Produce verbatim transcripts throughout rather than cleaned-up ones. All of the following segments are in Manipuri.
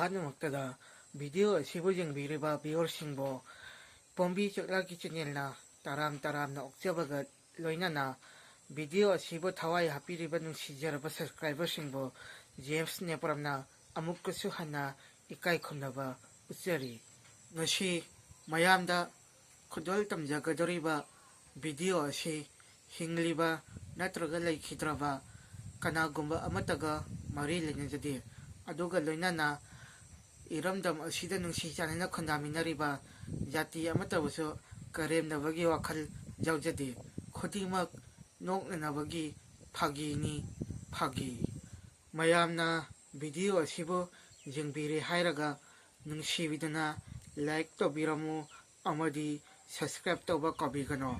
ꯑꯍꯥꯟꯕꯃꯛꯇꯗ video ꯑꯁꯤꯕꯨ ꯌꯦꯡꯕꯤꯔꯤꯕ viewerꯁꯤꯡꯕꯨ ꯄꯣꯝꯕꯤ ꯆꯨꯛꯂꯥꯛꯀꯤ channelꯅ ꯇꯔꯥꯝ ꯇꯔꯥꯝꯅ ꯑꯣꯛꯆꯕꯒ ꯂꯣꯏꯅꯅ video ꯑꯁꯤꯕꯨ ꯊꯋꯥꯏ ꯍꯥꯞꯄꯤꯔꯤꯕ ꯅꯨꯡꯁꯤꯖꯔꯕ subscriberꯁꯤꯡꯕꯨ ꯖꯦꯝꯁ ꯅꯦꯄ꯭ꯔꯝꯅ ꯑꯃꯨꯛꯀꯁꯨ ꯍꯟꯅ ꯏꯀꯥꯏ ꯈꯨꯝꯅꯕ ꯎꯠꯆꯔꯤ꯫ ꯉꯁꯤ ꯃꯌꯥꯝꯗ ꯈꯨꯗꯣꯜ ꯇꯝꯖꯒꯗꯧꯔꯤꯕ video ꯑꯁꯤ ꯍꯤꯡꯂꯤꯕ ꯅꯠꯇ꯭ꯔꯒ ꯂꯩꯈꯤꯗ꯭ꯔꯕ ꯀꯅꯥꯒꯨꯝꯕ ꯑꯃꯠꯇꯒ ꯃꯔꯤ ꯂꯩꯅꯖꯗꯦ꯫ ꯑꯗꯨꯒ ꯂꯣꯏꯅꯅ ꯏꯔꯝꯗꯝ ꯑꯁꯤꯗ ꯅꯨꯡꯁꯤ ꯆꯥꯟꯅꯅ ꯈꯨꯟꯗꯥꯃꯤꯟꯅꯔꯤꯕ ꯖꯥꯇꯤ ꯑꯃꯠꯇꯕꯨꯁꯨ ꯀꯔꯦꯝꯅꯕꯒꯤ ꯋꯥꯈꯜ ꯌꯥꯎꯖꯗꯦ꯫ ꯈꯨꯗꯤꯡꯃꯛ ꯅꯣꯛꯅꯅꯕꯒꯤ ꯐꯥꯒꯤꯅꯤ, ꯐꯥꯒꯤ꯫ ꯃꯌꯥꯝꯅ video ꯑꯁꯤꯕꯨ ꯌꯦꯡꯕꯤꯔꯦ ꯍꯥꯏꯔꯒ ꯅꯨꯡꯁꯤꯕꯤꯗꯅ like ꯇꯧꯕꯤꯔꯝꯃꯨ ꯑꯃꯗꯤ subscribe ꯇꯧꯕ ꯀꯥꯎꯕꯤꯒꯅꯨ꯫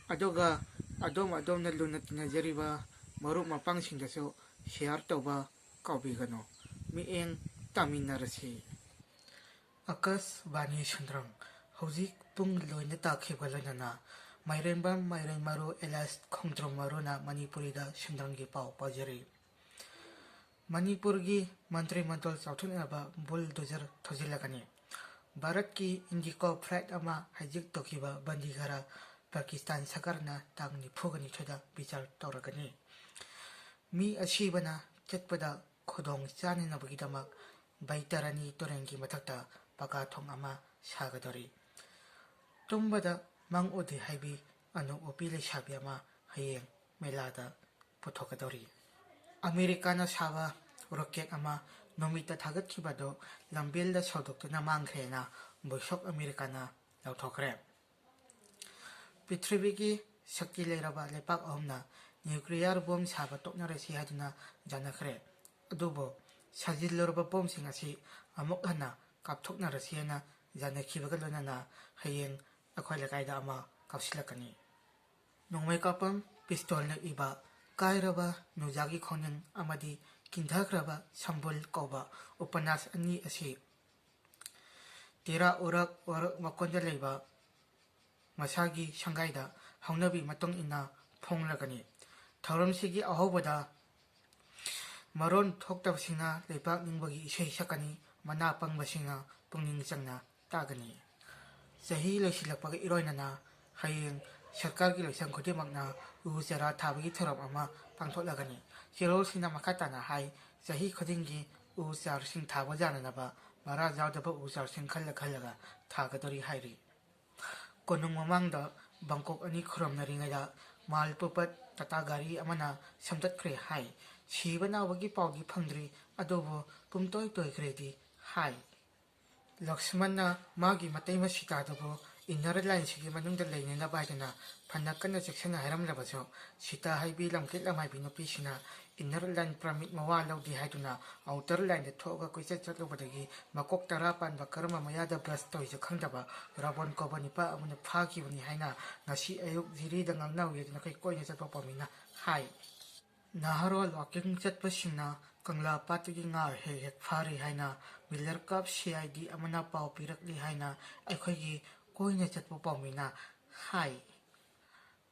ꯑꯗꯨꯒ ꯑꯗꯣꯝ ꯑꯗꯣꯝꯅ ꯂꯨꯅ ꯇꯤꯟꯅꯖꯔꯤꯕ ꯃꯔꯨꯞ ꯃꯄꯥꯡꯁꯤꯡꯗꯁꯨ share ꯇꯧꯕ ꯀꯥꯎꯕꯤꯒꯅꯨ꯫ ꯃꯤꯠꯌꯦꯡ ꯇꯥꯃꯤꯟꯅꯔꯁꯤ꯫ ꯑꯀꯥꯁꯕꯥꯅꯤ ꯁꯟꯗ꯭ꯔꯪ꯫ ꯍꯧꯖꯤꯛ ꯄꯨꯡ ꯂꯣꯏꯅ ꯇꯥꯈꯤꯕꯒ ꯂꯣꯏꯅꯅ ꯃꯥꯏꯔꯦꯟꯕꯝ ꯃꯥꯏꯔꯦꯟ ꯃꯔꯨ alias ꯈꯣꯡꯗ꯭ꯔꯨꯝ ꯃꯔꯨꯅ ꯃꯅꯤꯄꯨꯔꯤꯗ ꯁꯟꯗ꯭ꯔꯪꯒꯤ ꯄꯥꯎ ꯄꯥꯖꯔꯤ꯫ ꯃꯅꯤꯄꯨꯔꯒꯤ ꯃꯟꯇ꯭ꯔꯤ ꯃꯟꯗꯜ ꯆꯥꯎꯊꯣꯛꯅꯕ bulldozer ꯊꯧꯖꯤꯜꯂꯒꯅꯤ꯫ ꯚꯥꯔꯠꯀꯤ IndiGo flight ꯑꯃ hijack ꯇꯧꯈꯤꯕ ꯕꯟꯗꯤꯒꯔꯥ ꯄꯥꯀꯤꯁꯇꯥꯟ ꯁꯔꯀꯥꯔꯅ ꯇꯥꯡ ꯅꯤꯐꯨꯒ ꯅꯤꯊꯣꯏꯗ ꯕꯤꯆꯥꯔ ꯇꯧꯔꯒꯅꯤ꯫ ꯃꯤ ꯑꯁꯤꯕꯅ ꯆꯠꯄꯗ ꯈꯨꯗꯣꯡ ꯆꯥꯅꯅꯕꯒꯤꯗꯃꯛ ꯕꯩꯇꯔꯥꯅꯤ ꯇꯨꯔꯦꯜꯒꯤ ꯃꯊꯛꯇ ꯄꯀꯥ ꯊꯣꯡ ꯑꯃ ꯁꯥꯒꯗꯧꯔꯤ꯫ ꯇꯨꯝꯕꯗ ꯃꯪ ꯎꯗꯦ ꯍꯥꯏꯕꯤ ꯑꯅꯣꯛ ꯎꯞꯄꯤ ꯂꯩꯁꯥꯕꯤ ꯑꯃ ꯍꯌꯦꯡ ꯃꯦꯂꯥꯗ ꯄꯨꯊꯣꯛꯀꯗꯧꯔꯤ꯫ ꯑꯃꯦꯔꯤꯀꯥꯅ ꯁꯥꯕ rocket ꯑꯃ ꯅꯨꯃꯤꯠꯇ ꯊꯥꯒꯠꯈꯤꯕꯗꯨ ꯂꯝꯕꯦꯜꯗ ꯁꯧꯗꯣꯛꯇꯨꯅ ꯃꯥꯡꯈ꯭ꯔꯦꯅ Voice of Americaꯅ ꯂꯥꯎꯊꯣꯛꯈ꯭ꯔꯦ꯫ ꯄ꯭ꯔꯤꯊꯤꯕꯤꯒꯤ ꯁꯛꯇꯤ ꯂꯩꯔꯕ ꯂꯩꯄꯥꯛ ꯑꯍꯨꯝꯅ nuclear bomb ꯁꯥꯕ ꯇꯣꯛꯅꯔꯁꯤ ꯍꯥꯏꯗꯨꯅ ꯌꯥꯅꯈ꯭ꯔꯦ꯫ ꯑꯗꯨꯕꯨ ꯁꯥꯖꯤꯜꯂꯨꯔꯕ bombꯁꯤꯡ ꯑꯁꯤ ꯑꯃꯨꯛ ꯍꯟꯅ ꯀꯥꯞꯊꯣꯛꯅꯔꯁꯤ ꯍꯥꯏꯅ ꯌꯥꯅꯈꯤꯕꯒ ꯂꯣꯏꯅꯅ ꯍꯌꯦꯡ ꯑꯩꯈꯣꯏ ꯂꯩꯀꯥꯏꯗ ꯑꯃ ꯀꯥꯞꯁꯤꯜꯂꯛꯀꯅꯤ꯫ ꯅꯣꯡꯃꯩ ꯀꯥꯞꯄꯝ ꯄꯤꯁꯇꯣꯜꯅ ꯏꯕ ꯀꯥꯏꯔꯕ ꯅꯨꯡꯖꯥꯒꯤ ꯈꯣꯡꯅꯤꯡ ꯑꯃꯗꯤ ꯀꯤꯟꯊꯈ꯭ꯔꯕ ꯁꯝꯕꯨꯜ ꯀꯧꯕ ꯎꯄꯟꯌꯥꯁ ꯑꯅꯤ ꯑꯁꯤ ꯇꯦꯔꯥ ꯎꯔꯛ ꯋꯥꯔꯛ ꯃꯀꯣꯟꯗ ꯂꯩꯕ ꯃꯁꯥꯒꯤ ꯁꯪꯒꯥꯏꯗ ꯍꯧꯅꯕꯤ ꯃꯇꯨꯡ ꯏꯟꯅ ꯐꯣꯡꯂꯒꯅꯤ꯫ ꯊꯧꯔꯝꯁꯤꯒꯤ ꯑꯍꯧꯕꯗ ꯃꯔꯣꯟ ꯊꯣꯛꯇꯕꯁꯤꯡꯅ ꯂꯩꯕꯥꯛ ꯅꯤꯡꯕꯒꯤ ꯏꯁꯩ ꯁꯛꯀꯅꯤ꯫ ꯃꯅꯥ ꯄꯪꯕꯁꯤꯡꯅ ꯄꯨꯛꯅꯤꯡ ꯆꯪꯅ ꯇꯥꯒꯅꯤ꯫ ꯆꯍꯤ ꯂꯣꯏꯁꯤꯜꯂꯛꯄꯒ ꯏꯔꯣꯏꯅꯅ ꯍꯌꯦꯡ ꯁꯔꯀꯥꯔꯒꯤ ꯂꯣꯏꯁꯪ ꯈꯨꯗꯤꯡꯃꯛꯅ ꯎ ꯆꯥꯔꯥ ꯊꯥꯕꯒꯤ ꯊꯧꯔꯝ ꯑꯃ ꯄꯥꯡꯊꯣꯛꯂꯒꯅꯤ꯫ ꯆꯦꯔꯣꯜꯁꯤꯡꯅ ꯃꯈꯥ ꯇꯥꯅ ꯍꯥꯏ, ꯆꯍꯤ ꯈꯨꯗꯤꯡꯒꯤ ꯎ ꯆꯥꯔꯁꯤꯡ ꯊꯥꯕ ꯌꯥꯅꯅꯕ ꯚꯔꯥ ꯌꯥꯎꯗꯕ ꯎ ꯆꯥꯔꯁꯤꯡ ꯈꯜꯂ ꯈꯜꯂꯒ ꯊꯥꯒꯗꯧꯔꯤ ꯍꯥꯏꯔꯤ꯫ ꯀꯣꯅꯨꯡ ꯃꯃꯥꯡꯗ ꯕꯪꯀꯣꯛ ꯑꯅꯤ ꯈꯨꯔꯨꯝꯅꯔꯤꯉꯩꯗ ꯃꯥꯜ ꯄꯨꯄꯠ ꯇꯥꯇꯥ ꯒꯥꯔꯤ ꯑꯃꯅ ꯁꯝꯗꯠꯈ꯭ꯔꯦ ꯍꯥꯏ꯫ ꯁꯤꯕ ꯅꯥꯕꯒꯤ ꯄꯥꯎꯗꯤ ꯐꯪꯗ꯭ꯔꯤ, ꯑꯗꯨꯕꯨ ꯄꯨꯝꯇꯣꯏ ꯇꯣꯏꯈ꯭ꯔꯦꯗꯤ ꯍꯥꯏ꯫ ꯂꯛꯁꯃꯟꯅ ꯃꯥꯒꯤ ꯃꯇꯩꯃ ꯁꯤꯇꯥꯗꯨꯕꯨ ꯏꯟꯅꯔ ꯂꯥꯏꯟꯁꯤꯒꯤ ꯃꯅꯨꯡꯗ ꯂꯩꯅꯅꯕ ꯍꯥꯏꯗꯨꯅ ꯐꯅ ꯀꯟꯅ ꯆꯦꯛꯁꯤꯟꯅ ꯍꯥꯏꯔꯝꯂꯕꯁꯨ, ꯁꯤꯇꯥ ꯍꯥꯏꯕꯤ ꯂꯝꯀꯦꯠ ꯂꯝꯍꯥꯏꯕꯤ ꯅꯨꯄꯤꯁꯤꯅ ꯏꯟꯅꯔ ꯂꯥꯏꯟ ꯄꯔꯃꯤꯠ ꯃꯋꯥ ꯂꯧꯗꯦ ꯍꯥꯏꯗꯨꯅ ꯑꯥꯎꯇꯔ ꯂꯥꯏꯟꯗ ꯊꯣꯛꯑꯒ ꯀꯣꯏꯆꯠ ꯆꯠꯂꯨꯕꯗꯒꯤ ꯃꯀꯣꯛ ꯇꯔꯥ ꯄꯥꯟꯕ ꯀꯔꯝꯕ ꯃꯌꯥꯗ ꯕ꯭ꯔꯁ ꯇꯧꯔꯤꯁꯨ ꯈꯪꯗꯕ ꯔꯥꯕꯣꯟ ꯀꯧꯕ ꯅꯨꯄꯥ ꯑꯃꯅ ꯐꯥꯈꯤꯕꯅꯤ ꯍꯥꯏꯅ ꯉꯁꯤ ꯑꯌꯨꯛ ꯖꯤꯔꯤꯗ ꯉꯥꯡꯅꯍꯧꯏ ꯍꯥꯏꯗꯨꯅ ꯑꯩꯈꯣꯏ ꯀꯣꯏꯅ ꯆꯠꯄ ꯄꯥꯎꯃꯤꯅ ꯍꯥꯏ꯫ ꯅꯍꯥꯔꯣꯜ ꯋꯥꯀꯤꯡ ꯆꯠꯄꯁꯤꯡꯅ ꯀꯪꯂꯥ ꯄꯥꯠꯇꯒꯤ ꯉꯥ ꯍꯦꯛ ꯍꯦꯛ ꯐꯥꯔꯤ ꯍꯥꯏꯅ ꯃꯤꯂꯔ ꯀꯞ ꯁꯤ ꯑꯥꯏ ꯗꯤ ꯑꯃꯅ ꯄꯥꯎ ꯄꯤꯔꯛꯂꯤ ꯍꯥꯏꯅ ꯑꯩꯈꯣꯏꯒꯤ ꯀꯣꯏꯅ ꯆꯠꯄ ꯄꯥꯎꯃꯤꯅ ꯍꯥꯏ꯫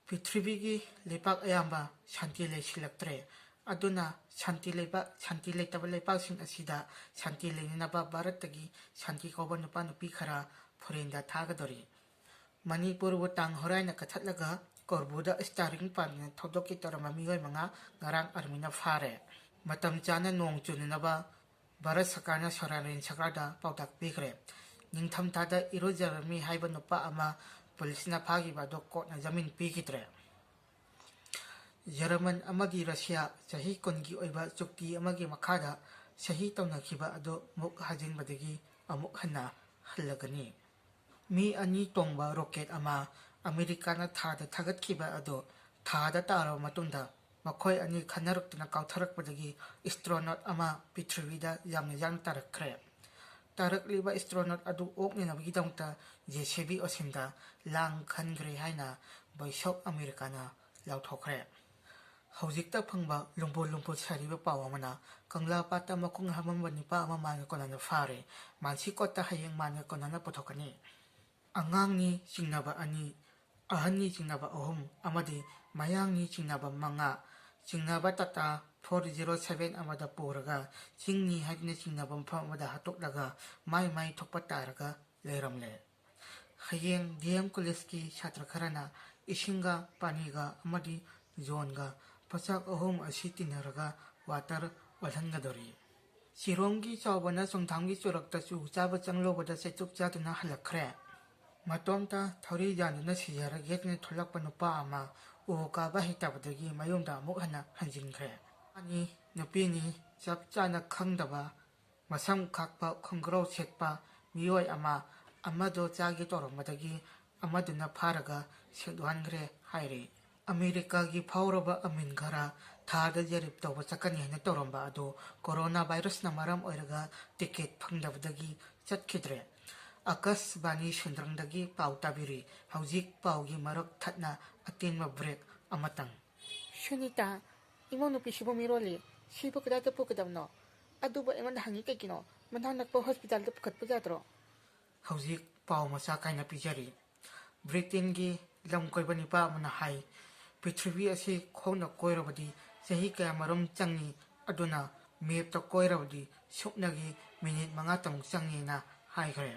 ꯄ꯭ꯔꯤꯊꯤꯕꯤꯒꯤ ꯂꯩꯄꯥꯛ ꯑꯌꯥꯝꯕ ꯁꯥꯟꯇꯤ ꯂꯩꯁꯤꯜꯂꯛꯇ꯭ꯔꯦ꯫ ꯑꯗꯨꯅ ꯁꯥꯟꯇꯤ ꯂꯩꯕ, ꯁꯥꯟꯇꯤ ꯂꯩꯇꯕ ꯂꯩꯄꯥꯛꯁꯤꯡ ꯑꯁꯤꯗ ꯁꯥꯟꯇꯤ ꯂꯩꯅꯅꯕ ꯚꯥꯔꯠꯇꯒꯤ ꯁꯥꯟꯇꯤ ꯀꯧꯕ ꯅꯨꯄꯥ ꯅꯨꯄꯤ ꯈꯔ ꯐꯣꯔꯦꯟꯗ ꯊꯥꯒꯗꯧꯔꯤ꯫ ꯃꯅꯤꯄꯨꯔꯕꯨ ꯇꯥꯡ ꯍꯣꯔꯥꯏꯅ ꯀꯛꯊꯠꯂꯒ ꯀꯣꯔꯕꯨꯗ ꯁ꯭ꯇꯥꯔꯤꯡ ꯄꯥꯟꯗꯨꯅ ꯊꯧꯗꯣꯛꯀꯦ ꯇꯧꯔꯝꯕ ꯃꯤꯑꯣꯏ ꯃꯉꯥ ꯉꯔꯥꯡ ꯑꯥꯔꯃꯤꯅ ꯐꯥꯔꯦ꯫ ꯃꯇꯝ ꯆꯥꯅ ꯅꯣꯡ ꯆꯨꯅꯅꯕ ꯚꯥꯔꯠ ꯁꯔꯀꯥꯔꯅ ꯁꯣꯔꯥꯔꯦꯟ ꯁꯔꯀꯥꯔꯗ ꯄꯥꯎꯇꯥꯛ ꯄꯤꯈ꯭ꯔꯦ꯫ ꯅꯤꯡꯊꯝꯊꯥꯗ ꯏꯔꯨꯖꯔꯝꯃꯤ ꯍꯥꯏꯕ ꯅꯨꯄꯥ ꯑꯃ ꯄꯨꯂꯤꯁꯅ ꯐꯥꯈꯤꯕ ꯑꯗꯨ ꯀꯣꯔꯠꯅ ꯖꯥꯃꯤꯟ ꯄꯤꯈꯤꯗ꯭ꯔꯦ꯫ ꯖꯔꯃꯟ ꯑꯃꯗꯤ ꯔꯁꯤꯌꯥ ꯆꯍꯤ ꯀꯨꯟꯒꯤ ꯑꯣꯏꯕ ꯆꯨꯛꯇꯤ ꯑꯃꯒꯤ ꯃꯈꯥꯗ ꯁꯍꯤ ꯇꯧꯅꯈꯤꯕ ꯑꯗꯨ ꯃꯨꯛ ꯍꯥꯖꯤꯟꯕꯗꯒꯤ ꯑꯃꯨꯛ ꯍꯟꯅ ꯍꯜꯂꯒꯅꯤ꯫ ꯃꯤ ꯑꯅꯤ ꯇꯣꯡꯕ ꯔꯣꯀꯦꯠ ꯑꯃ ꯑꯃꯦꯔꯤꯀꯥꯅ ꯊꯥꯗ ꯊꯥꯒꯠꯈꯤꯕ ꯑꯗꯨ ꯊꯥꯗ ꯇꯥꯔꯕ ꯃꯇꯨꯡꯗ ꯃꯈꯣꯏ ꯑꯅꯤ ꯈꯟꯅꯔꯛꯇꯨꯅ ꯀꯥꯎꯊꯔꯛꯄꯗꯒꯤ ꯑꯦꯁꯇ꯭ꯔꯣꯅꯣꯠ ꯑꯃ ꯄ꯭ꯔꯤꯊꯤꯕꯤꯗ ꯌꯥꯝꯅ ꯌꯥꯡꯅ ꯇꯥꯔꯛꯈ꯭ꯔꯦ꯫ ꯇꯥꯔꯛꯂꯤꯕ ꯑꯦꯁꯇ꯭ꯔꯣꯅꯣꯠ ꯑꯗꯨ ꯑꯣꯛꯅꯅꯕꯒꯤꯗꯃꯛꯇ ꯖꯦ ꯁꯤ ꯕꯤ ꯑꯣꯁꯤꯟꯗ ꯂꯥꯡ ꯈꯟꯈ꯭ꯔꯦ ꯍꯥꯏꯅ ꯚꯣꯏꯁ ꯑꯣꯐ ꯑꯃꯦꯔꯤꯀꯥꯅ ꯂꯥꯎꯊꯣꯛꯈ꯭ꯔꯦ꯫ ꯍꯧꯖꯤꯛꯇ ꯐꯪꯕ ꯂꯨꯝꯕꯨ ꯂꯨꯝꯕꯨ ꯁꯥꯔꯤꯕ ꯄꯥꯎ ꯑꯃꯅ ꯀꯪꯂꯥ ꯄꯥꯠꯇ ꯃꯈꯣꯡ ꯍꯥꯝꯃꯝꯕ ꯅꯨꯄꯥ ꯑꯃ ꯃꯥꯟꯒ ꯀꯣꯟꯅꯅ ꯐꯥꯔꯦ꯫ ꯃꯥꯟꯁꯤꯀꯣꯠꯇ ꯍꯌꯦꯡ ꯃꯥꯟꯒ ꯀꯣꯟꯅꯅ ꯄꯨꯊꯣꯛꯀꯅꯤ꯫ ꯑꯉꯥꯡꯅꯤ ꯆꯤꯡꯅꯕ ꯑꯅꯤ, ꯑꯍꯟꯅꯤ ꯆꯤꯡꯅꯕ ꯑꯍꯨꯝ ꯑꯃꯗꯤ ꯃꯌꯥꯡꯅꯤ ꯆꯤꯡꯅꯕ ꯃꯉꯥ ꯆꯤꯡꯅꯕ ꯇꯥꯇꯥ ꯐꯣꯔ ꯖꯤꯔꯣ ꯁꯚꯦꯟ ꯑꯃꯗ ꯄꯨꯔꯒ ꯆꯤꯡꯅꯤ ꯍꯥꯏꯗꯨꯅ ꯆꯤꯡꯅꯕ ꯃꯐꯝ ꯑꯃꯗ ꯍꯥꯠꯇꯣꯛꯂꯒ ꯃꯥꯏ ꯃꯥꯏ ꯊꯣꯛꯄ ꯇꯥꯔꯒ ꯂꯩꯔꯝꯂꯦ꯫ ꯍꯌꯦꯡ ꯗꯤ ꯑꯦꯝ ꯀꯣꯂꯦꯖꯀꯤ ꯁꯥꯇ꯭ꯔ ꯈꯔꯅ ꯏꯁꯤꯡꯒ ꯄꯥꯅꯤꯒ ꯑꯃꯗꯤ ꯖꯣꯟꯒ ꯄꯣꯠꯁꯛ ꯑꯍꯨꯝ ꯑꯁꯤ ꯇꯤꯟꯅꯔꯒ ꯋꯥꯇꯔ ꯑꯣꯜꯍꯟꯒꯗꯧꯔꯤ꯫ ꯁꯤꯔꯣꯝꯒꯤ ꯆꯥꯎꯕꯅ ꯆꯣꯡꯊꯥꯝꯒꯤ ꯆꯨꯔꯛꯇ ꯆꯨ ꯆꯥꯕ ꯆꯪꯂꯨꯕꯗ ꯆꯩꯇꯨꯞ ꯆꯥꯗꯨꯅ ꯍꯜꯂꯛꯈ꯭ꯔꯦ꯫ ꯃꯇꯣꯝꯇ ꯊꯧꯔꯤ ꯌꯥꯟꯗꯨꯅ ꯁꯤꯖꯔꯒꯦꯗꯅ ꯊꯣꯛꯂꯛꯄ ꯅꯨꯄꯥ ꯑꯃ ꯎ ꯀꯥꯕ ꯍꯩꯇꯕꯗꯒꯤ ꯃꯌꯨꯝꯗ ꯑꯃꯨꯛ ꯍꯟꯅ ꯍꯟꯖꯤꯟꯈ꯭ꯔꯦ꯫ ꯅꯨꯄꯥꯅꯤ, ꯅꯨꯄꯤꯅꯤ, ꯆꯞ ꯆꯥꯅ ꯈꯪꯗꯕ, ꯃꯁꯝ ꯈꯥꯛꯄ, ꯈꯣꯡꯒ꯭ꯔꯧ ꯁꯦꯠꯄ ꯃꯤꯑꯣꯏ ꯑꯃ ꯑꯃꯗꯣ ꯆꯥꯒꯦ ꯇꯧꯔꯝꯕꯗꯒꯤ ꯑꯃꯗꯨꯅ ꯐꯥꯔꯒ ꯁꯦꯠꯍꯟꯈ꯭ꯔꯦ ꯍꯥꯏꯔꯤ꯫ ꯑꯃꯦꯔꯤꯀꯥꯒꯤ ꯐꯥꯎꯔꯕ ꯑꯃꯤꯟ ꯈꯔ ꯊꯥꯗ ꯖꯔꯤꯞ ꯇꯧꯕ ꯆꯠꯀꯅꯤ ꯍꯥꯏꯅ ꯇꯧꯔꯝꯕ ꯑꯗꯨ ꯀꯣꯔꯣꯅꯥ ꯚꯥꯏꯔꯁꯅ ꯃꯔꯝ ꯑꯣꯏꯔꯒ ꯇꯤꯀꯦꯠ ꯐꯪꯗꯕꯗꯒꯤ ꯆꯠꯈꯤꯗ꯭ꯔꯦ꯫ ꯑꯀꯥꯁꯕꯥꯅꯤ ꯁꯦꯟꯗ꯭ꯔꯪꯗꯒꯤ ꯄꯥꯎ ꯇꯥꯕꯤꯔꯤ꯫ ꯍꯧꯖꯤꯛ ꯄꯥꯎꯒꯤ ꯃꯔꯛ ꯊꯠꯅ ꯑꯇꯦꯟꯕ ꯕ꯭ꯔꯦꯛ ꯑꯃꯇꯪ꯫ ꯁꯨꯅꯤꯇꯥ, ꯏꯃꯧ ꯅꯨꯄꯤꯁꯤꯕꯨ ꯃꯤꯔꯣꯜꯂꯤ꯫ ꯁꯤꯕꯨ ꯀꯗꯥꯏꯗ ꯄꯨꯒꯗꯕꯅꯣ? ꯑꯗꯨꯕꯨ ꯑꯩꯉꯣꯟꯗ ꯍꯪꯉꯤ ꯀꯩꯒꯤꯅꯣ? ꯃꯅꯥꯛ ꯅꯛꯄ ꯍꯣꯁꯄꯤꯇꯥꯜꯗ ꯄꯨꯈꯠꯄ ꯌꯥꯗ꯭ꯔꯣ? ꯍꯧꯖꯤꯛ ꯄꯥꯎ ꯃꯆꯥ ꯀꯥꯏꯅ ꯄꯤꯖꯔꯤ꯫ ꯕ꯭ꯔꯤꯇꯦꯟꯒꯤ ꯂꯝ ꯀꯣꯏꯕ ꯅꯤꯄꯥ ꯑꯃꯅ ꯍꯥꯏ, ꯄ꯭ꯔꯤꯊꯤꯕꯤ ꯑꯁꯤ ꯈꯣꯡꯅ ꯀꯣꯏꯔꯕꯗꯤ ꯆꯍꯤ ꯀꯌꯥ ꯃꯔꯨꯝ ꯆꯪꯏ, ꯑꯗꯨꯅ ꯃꯦꯞꯇ ꯀꯣꯏꯔꯕꯗꯤ ꯁꯨꯞꯅꯒꯤ ꯃꯤꯅꯤꯠ ꯃꯉꯥꯇꯃꯨꯛ ꯆꯪꯉꯦꯅ ꯍꯥꯏꯈ꯭ꯔꯦ꯫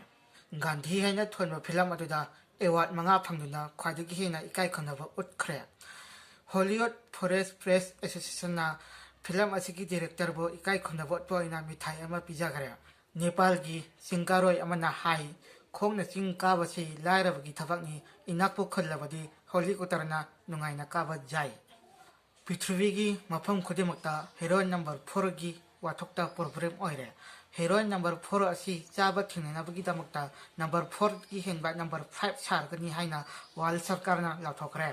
ꯒꯥꯟꯙꯤ ꯍꯥꯏꯅ ꯊꯣꯟꯕ ꯐꯤꯂꯝ ꯑꯗꯨꯗ ꯑꯦꯋꯥꯔꯗ ꯃꯉꯥ ꯐꯪꯗꯨꯅ ꯈ꯭ꯋꯥꯏꯗꯒꯤ ꯍꯦꯟꯅ ꯏꯀꯥꯏ ꯈꯨꯝꯅꯕ ꯎꯠꯈ꯭ꯔꯦ꯫ ꯍꯣꯂꯤꯋꯨꯗ ꯐꯣꯔꯦꯁ ꯄ꯭ꯔꯦꯁ ꯑꯦꯁꯣꯁꯤꯌꯦꯁꯟꯅ ꯐꯤꯂꯝ ꯑꯁꯤꯒꯤ ꯗꯤꯔꯦꯛꯇꯔꯕꯨ ꯏꯀꯥꯏ ꯈꯨꯝꯅꯕ ꯎꯠꯄ ꯑꯣꯏꯅ ꯃꯤꯊꯥꯏ ꯑꯃ ꯄꯤꯖꯈ꯭ꯔꯦ꯫ ꯅꯦꯄꯥꯜꯒꯤ ꯆꯤꯡ ꯀꯥꯔꯣꯏ ꯑꯃꯅ ꯍꯥꯏ, ꯈꯣꯡꯅ ꯆꯤꯡ ꯀꯥꯕꯁꯤ ꯂꯥꯏꯔꯕꯒꯤ ꯊꯕꯛꯅꯤ, ꯏꯅꯥꯛꯄꯨ ꯈꯨꯜꯂꯕꯗꯤ ꯍꯦꯂꯤꯀꯣꯞꯇꯔꯅ ꯅꯨꯡꯉꯥꯏꯅ ꯀꯥꯕ ꯌꯥꯏ꯫ ꯄ꯭ꯔꯤꯊꯤꯕꯤꯒꯤ ꯃꯐꯝ ꯈꯨꯗꯤꯡꯃꯛꯇ ꯍꯦꯔꯣꯏꯟ ꯅꯝꯕꯔ ꯐꯣꯔꯒꯤ ꯋꯥꯊꯣꯛꯇ ꯄ꯭ꯔꯣꯕ꯭ꯂꯦꯝ ꯑꯣꯏꯔꯦ꯫ ꯍꯦꯔꯣꯏꯟ ꯅꯝꯕꯔ ꯐꯣꯔ ꯑꯁꯤ ꯆꯥꯕ ꯊꯤꯡꯅꯅꯕꯒꯤꯗꯃꯛꯇ ꯅꯝꯕꯔ ꯐꯣꯔꯒꯤ ꯍꯦꯟꯕ ꯅꯝꯕꯔ ꯐꯥꯏꯚ ꯁꯥꯔꯒꯅꯤ ꯍꯥꯏꯅ ꯋꯥꯔꯜ ꯁꯔꯀꯥꯔꯅ ꯂꯥꯎꯊꯣꯛꯈ꯭ꯔꯦ꯫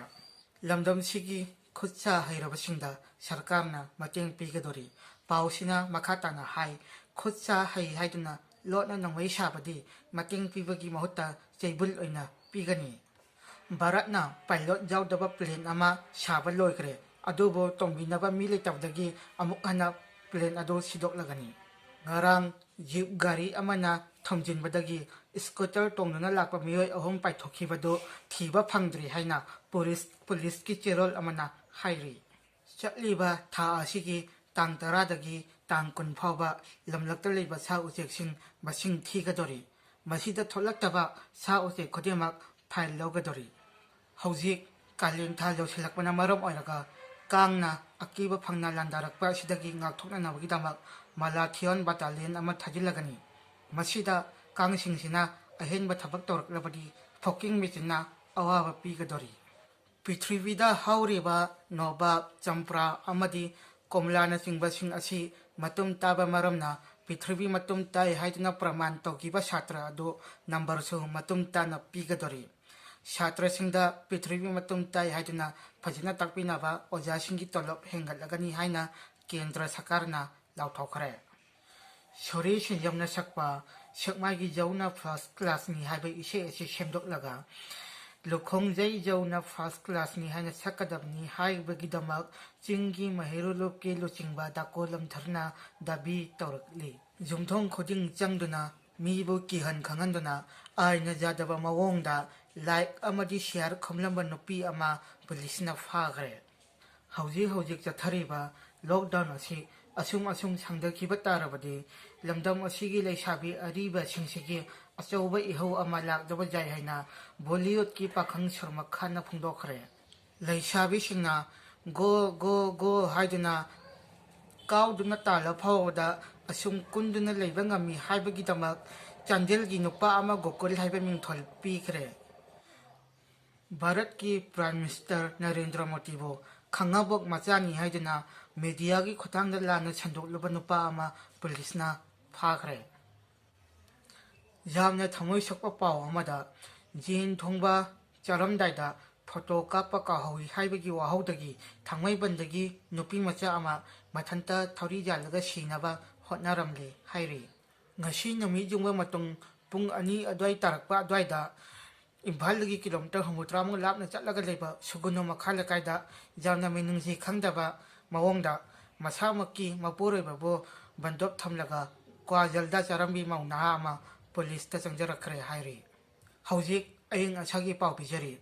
ꯂꯝꯗꯝꯁꯤꯒꯤ ꯈꯨꯠ ꯁꯥ ꯍꯩꯔꯕꯁꯤꯡꯗ ꯁꯔꯀꯥꯔꯅ ꯃꯇꯦꯡ ꯄꯤꯒꯗꯧꯔꯤ꯫ ꯄꯥꯎꯁꯤꯅ ꯃꯈꯥ ꯇꯥꯅ ꯍꯥꯏ, ꯈꯨꯠ ꯁꯥ ꯍꯩ ꯍꯥꯏꯗꯨꯅ ꯂꯣꯠꯅ ꯅꯣꯡꯃꯩ ꯁꯥꯕꯗꯤ ꯃꯇꯦꯡ ꯄꯤꯕꯒꯤ ꯃꯍꯨꯠꯇ ꯆꯩꯕꯨꯜ ꯑꯣꯏꯅ ꯄꯤꯒꯅꯤ꯫ ꯚꯥꯔꯠꯅ ꯄꯥꯏꯂꯣꯠ ꯌꯥꯎꯗꯕ ꯄ꯭ꯂꯦꯟ ꯑꯃ ꯁꯥꯕ ꯂꯣꯏꯈ꯭ꯔꯦ, ꯑꯗꯨꯕꯨ ꯇꯣꯡꯕꯤꯅꯕ ꯃꯤ ꯂꯩꯇꯕꯗꯒꯤ ꯑꯃꯨꯛ ꯍꯟꯅ ꯄ꯭ꯂꯦꯟ ꯑꯗꯨ ꯁꯤꯗꯣꯛꯂꯒꯅꯤ꯫ ꯉꯔꯥꯡ ꯖꯤꯞ ꯒꯥꯔꯤ ꯑꯃꯅ ꯊꯣꯝꯖꯤꯟꯕꯗꯒꯤ ꯁ꯭ꯀꯨꯇꯔ ꯇꯣꯡꯗꯨꯅ ꯂꯥꯛꯄ ꯃꯤꯑꯣꯏ ꯑꯍꯨꯝ ꯄꯥꯏꯊꯣꯛꯈꯤꯕꯗꯨ ꯊꯤꯕ ꯐꯪꯗ꯭ꯔꯤ ꯍꯥꯏꯅ ꯄꯨꯂꯤꯁ, ꯄꯨꯂꯤꯁꯀꯤ ꯆꯦꯔꯣꯜ ꯑꯃꯅ ꯍꯥꯏꯔꯤ꯫ ꯆꯠꯂꯤꯕ ꯊꯥ ꯑꯁꯤꯒꯤ ꯇꯥꯡ ꯇꯔꯥꯗꯒꯤ ꯇꯥꯡ ꯀꯨꯟ ꯐꯥꯎꯕ ꯂꯝꯂꯛꯇ ꯂꯩꯕ ꯁꯥ ꯎꯆꯦꯛꯁꯤꯡ ꯃꯁꯤꯡ ꯊꯤꯒꯗꯧꯔꯤ꯫ ꯃꯁꯤꯗ ꯊꯣꯛꯂꯛꯇꯕ ꯁꯥ ꯎꯆꯦꯛ ꯈꯨꯗꯤꯡꯃꯛ ꯐꯥꯏꯜ ꯂꯧꯒꯗꯧꯔꯤ꯫ ꯍꯧꯖꯤꯛ ꯀꯥꯂꯦꯟ ꯊꯥ ꯌꯧꯁꯤꯜꯂꯛꯄꯅ ꯃꯔꯝ ꯑꯣꯏꯔꯒ ꯀꯥꯡꯅ ꯑꯀꯤꯕ ꯐꯪꯅ ꯂꯥꯟꯗꯥꯔꯛꯄ ꯑꯁꯤꯗꯒꯤ ꯉꯥꯛꯊꯣꯛꯅꯅꯕꯒꯤꯗꯃꯛ ꯃꯂꯥꯊꯤꯌꯣꯟ ꯕꯇꯥꯂꯤꯌꯟ ꯑꯃ ꯊꯥꯖꯤꯜꯂꯒꯅꯤ꯫ ꯃꯁꯤꯗ ꯀꯥꯡꯁꯤꯡꯁꯤꯅ ꯑꯍꯦꯟꯕ ꯊꯕꯛ ꯇꯧꯔꯛꯂꯕꯗꯤ ꯐꯣꯀꯤꯡ ꯃꯦꯆꯤꯟꯅ ꯑꯋꯥꯕ ꯄꯤꯒꯗꯧꯔꯤ꯫ ꯄ꯭ꯔꯤꯊꯤꯕꯤꯗ ꯍꯧꯔꯤꯕ ꯅꯣꯕꯥꯞ, ꯆꯝꯄ꯭ꯔꯥ ꯑꯃꯗꯤ ꯀꯣꯝꯂꯥꯅꯆꯤꯡꯕꯁꯤꯡ ꯑꯁꯤ ꯃꯇꯨꯝ ꯇꯥꯕ ꯃꯔꯝꯅ ꯄ꯭ꯔꯤꯊꯤꯕꯤ ꯃꯇꯨꯝ ꯇꯥꯏ ꯍꯥꯏꯗꯨꯅ ꯄ꯭ꯔꯃꯥꯟ ꯇꯧꯈꯤꯕ ꯁꯥꯇ꯭ꯔ ꯑꯗꯨ ꯅꯝꯕꯔꯁꯨ ꯃꯇꯨꯝ ꯇꯥꯅ ꯄꯤꯒꯗꯧꯔꯤ꯫ ꯁꯥꯇ꯭ꯔꯁꯤꯡꯗ ꯄ꯭ꯔꯤꯊꯤꯕꯤ ꯃꯇꯨꯝ ꯇꯥꯏ ꯍꯥꯏꯗꯨꯅ ꯐꯖꯅ ꯇꯥꯛꯄꯤꯅꯕ ꯑꯣꯖꯥꯁꯤꯡꯒꯤ ꯇꯣꯂꯣꯞ ꯍꯦꯟꯒꯠꯂꯒꯅꯤ ꯍꯥꯏꯅ ꯀꯦꯟꯗ꯭ꯔ ꯁꯔꯀꯥꯔꯅ ꯂꯥꯎꯊꯣꯛꯈ꯭ꯔꯦ꯫ ꯁꯣꯔꯤ ꯁꯤꯟꯖꯝꯅ ꯁꯛꯄ ꯁꯦꯛꯃꯥꯏꯒꯤ ꯖꯧꯅ ꯐꯥꯔꯁ ꯀ꯭ꯂꯥꯁꯅꯤ ꯍꯥꯏꯕ ꯏꯁꯩ ꯑꯁꯤ ꯁꯦꯝꯗꯣꯛꯂꯒ ꯂꯨꯈꯣꯡꯖꯩ ꯖꯧꯅ ꯐꯥꯔꯁ ꯀ꯭ꯂꯥꯁꯅꯤ ꯍꯥꯏꯅ ꯁꯛꯀꯗꯕꯅꯤ ꯍꯥꯏꯕꯒꯤꯗꯃꯛ ꯆꯤꯡꯒꯤ ꯃꯍꯩꯔꯣꯏ ꯂꯨꯞꯀꯤ ꯂꯨꯆꯤꯡꯕ ꯗꯥꯀꯣ ꯂꯝꯊꯔꯅ ꯗꯥꯕꯤ ꯇꯧꯔꯛꯂꯤ꯫ ꯌꯨꯝꯊꯣꯡ ꯈꯨꯗꯤꯡ ꯆꯪꯗꯨꯅ ꯃꯤꯕꯨ ꯀꯤꯍꯟ ꯈꯪꯍꯟꯗꯨꯅ ꯑꯥꯏꯟꯅ ꯌꯥꯗꯕ ꯃꯑꯣꯡꯗ ꯂꯥꯏꯛ ꯑꯃꯗꯤ ꯁꯤꯌꯥꯔ ꯈꯣꯝꯂꯝꯕ ꯅꯨꯄꯤ ꯑꯃ ꯄꯨꯂꯤꯁꯅ ꯐꯥꯈ꯭ꯔꯦ꯫ ꯍꯧꯖꯤꯛ ꯍꯧꯖꯤꯛ ꯆꯠꯊꯔꯤꯕ ꯂꯣꯛꯗꯥꯎꯟ ꯑꯁꯤ ꯑꯁꯨꯝ ꯑꯁꯨꯝ ꯁꯥꯡꯊꯈꯤꯕ ꯇꯥꯔꯕꯗꯤ ꯂꯝꯗꯝ ꯑꯁꯤꯒꯤ ꯂꯩꯁꯥꯕꯤ ꯑꯔꯤꯕꯁꯤꯡꯁꯤꯒꯤ ꯑꯆꯧꯕ ꯏꯍꯧ ꯑꯃ ꯂꯥꯛꯇꯕ ꯌꯥꯏ ꯍꯥꯏꯅ ꯕꯣꯂꯤꯋꯨꯗꯀꯤ ꯄꯥꯈꯪ ꯁꯜꯃꯥꯟ ꯈꯥꯟꯅ ꯐꯣꯡꯗꯣꯛꯈ꯭ꯔꯦ꯫ ꯂꯩꯁꯥꯕꯤꯁꯤꯡꯅ "ꯒꯣ, ꯒꯣ, ꯒꯣ" ꯍꯥꯏꯗꯨꯅ ꯀꯥꯎꯗꯨꯅ ꯇꯥꯜꯂ ꯐꯥꯎꯕꯗ ꯑꯁꯨꯝ ꯀꯨꯟꯗꯨꯅ ꯂꯩꯕ ꯉꯝꯃꯤ ꯍꯥꯏꯕꯒꯤꯗꯃꯛ ꯆꯥꯟꯗꯦꯜꯒꯤ ꯅꯨꯄꯥ ꯑꯃ ꯒꯣꯀꯨꯜ ꯍꯥꯏꯕ ꯃꯤꯡꯊꯣꯜ ꯄꯤꯈ꯭ꯔꯦ꯫ ꯚꯥꯔꯠꯀꯤ ꯄ꯭ꯔꯥꯏꯝ ꯃꯤꯅꯤꯁꯇꯔ ꯅꯔꯦꯟꯗ꯭ꯔ ꯃꯣꯗꯤꯕꯨ ꯈꯪꯉꯕꯣꯛ ꯃꯆꯥꯅꯤ ꯍꯥꯏꯗꯨꯅ ꯃꯦꯗꯤꯌꯥꯒꯤ ꯈꯨꯠꯊꯥꯡꯗ ꯂꯥꯟꯅ ꯁꯟꯗꯣꯛꯂꯨꯕ ꯅꯨꯄꯥ ꯑꯃ ꯄꯨꯂꯤꯁꯅ ꯐꯥꯈ꯭ꯔꯦ꯫ ꯌꯥꯝꯅ ꯊꯃꯣꯏ ꯁꯣꯛꯄ ꯄꯥꯎ ꯑꯃꯗ, ꯌꯦꯟ ꯊꯣꯡꯕ ꯆꯥꯔꯝꯗꯥꯏꯗ ꯐꯣꯇꯣ ꯀꯥꯞꯄ ꯀꯥꯎꯍꯧꯏ ꯍꯥꯏꯕꯒꯤ ꯋꯥꯍꯧꯗꯒꯤ ꯊꯥꯡꯃꯩꯕꯟꯗꯒꯤ ꯅꯨꯄꯤ ꯃꯆꯥ ꯑꯃ ꯃꯊꯟꯇ ꯊꯧꯔꯤ ꯌꯥꯜꯂꯒ ꯁꯤꯅꯕ ꯍꯣꯠꯅꯔꯝꯂꯦ ꯍꯥꯏꯔꯤ꯫ ꯉꯁꯤ ꯅꯨꯃꯤꯠ ꯌꯨꯡꯕ ꯃꯇꯨꯡ ꯄꯨꯡ ꯑꯅꯤ ꯑꯗꯨꯋꯥꯏ ꯇꯥꯔꯛꯄ ꯑꯗꯨꯋꯥꯏꯗ ꯏꯝꯐꯥꯜꯗꯒꯤ ꯀꯤꯂꯣꯃꯤꯇꯔ ꯍꯨꯝꯐꯨꯇꯔꯥꯃꯨꯛ ꯂꯥꯞꯅ ꯆꯠꯂꯒ ꯂꯩꯕ ꯁꯨꯒꯨꯅꯨ ꯃꯈꯥ ꯂꯩꯀꯥꯏꯗ ꯌꯥꯝꯅ ꯃꯤꯅꯨꯡꯁꯤ ꯈꯪꯗꯕ ꯃꯑꯣꯡꯗ ꯃꯁꯥꯃꯛꯀꯤ ꯃꯄꯨꯔꯣꯏꯕꯕꯨ ꯕꯟꯗꯣꯞ ꯊꯝꯂꯒ ꯀ꯭ꯋꯥ ꯖꯜꯗꯥ ꯆꯥꯔꯝꯕꯤ ꯃꯧ ꯅꯍꯥ ꯑꯃ ꯄꯨꯂꯤꯁꯇ ꯆꯪꯖꯔꯛꯈ꯭ꯔꯦ ꯍꯥꯏꯔꯤ꯫ ꯍꯧꯖꯤꯛ ꯑꯏꯪ ꯑꯁꯥꯒꯤ ꯄꯥꯎ ꯄꯤꯖꯔꯤ꯫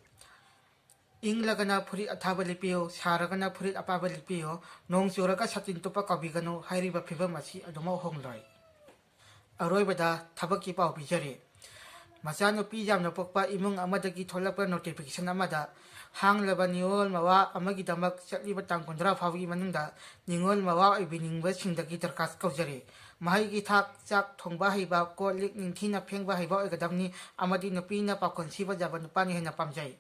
ꯏꯪꯂꯒꯅ ꯐꯨꯔꯤꯠ ꯑꯊꯥꯕ ꯂꯤꯠꯄꯤꯌꯨ, ꯁꯥꯔꯒꯅ ꯐꯨꯔꯤꯠ ꯑꯄꯥꯕ ꯂꯤꯠꯄꯤꯌꯨ, ꯅꯣꯡ ꯆꯨꯔꯒ ꯁꯥꯇꯤꯟ ꯇꯨꯞꯄ ꯀꯥꯎꯕꯤꯒꯅꯨ, ꯍꯥꯏꯔꯤꯕ ꯐꯤꯕꯝ ꯑꯁꯤ ꯑꯗꯨꯃꯛ ꯍꯣꯡꯂꯣꯏ꯫ ꯑꯔꯣꯏꯕꯗ ꯊꯕꯛꯀꯤ ꯄꯥꯎ ꯄꯤꯖꯔꯤ꯫ ꯃꯆꯥꯅꯨꯄꯤ ꯌꯥꯝꯅ ꯄꯣꯛꯄ ꯏꯃꯨꯡ ꯑꯃꯗꯒꯤ ꯊꯣꯛꯂꯛꯄ notification ꯑꯃꯗ, ꯍꯥꯡꯂꯕ ꯅꯤꯉꯣꯜ ꯃꯋꯥ ꯑꯃꯒꯤꯗꯃꯛ ꯆꯠꯂꯤꯕ ꯇꯥꯡ ꯀꯨꯟꯊ꯭ꯔꯥ ꯐꯥꯎꯕꯒꯤ ꯃꯅꯨꯡꯗ ꯅꯤꯉꯣꯜ ꯃꯋꯥ ꯑꯣꯏꯕꯤꯅꯤꯡꯕꯁꯤꯡꯗꯒꯤ ꯗꯔꯈꯥꯁ ꯀꯧꯖꯔꯤ꯫ ꯃꯍꯩꯒꯤ ꯊꯥꯛ, ꯆꯥꯛ ꯊꯣꯡꯕ ꯍꯩꯕ, ꯀꯣꯜ ꯂꯤꯛ ꯅꯤꯡꯊꯤꯅ ꯐꯦꯡꯕ ꯍꯩꯕ ꯑꯣꯏꯒꯗꯕꯅꯤ, ꯑꯃꯗꯤ ꯅꯨꯄꯤꯅ ꯄꯥꯈꯣꯟ ꯁꯤꯕ ꯌꯥꯕ ꯅꯨꯄꯥꯅ ꯍꯦꯟꯅ ꯄꯥꯝꯖꯩ꯫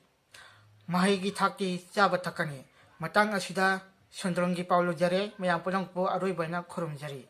ꯃꯍꯩꯒꯤ ꯊꯥꯛꯇꯤ ꯆꯥꯕ ꯊꯛꯀꯅꯤ꯫ ꯃꯇꯥꯡ ꯑꯁꯤꯗ ꯁꯨꯟꯗ꯭ꯔꯪꯒꯤ ꯄꯥꯎ ꯂꯣꯏꯖꯔꯦ꯫ ꯃꯌꯥꯝ ꯄꯨꯝꯅꯃꯛꯄꯨ ꯑꯔꯣꯏꯕ ꯑꯣꯏꯅ ꯈꯨꯔꯨꯝꯖꯔꯤ꯫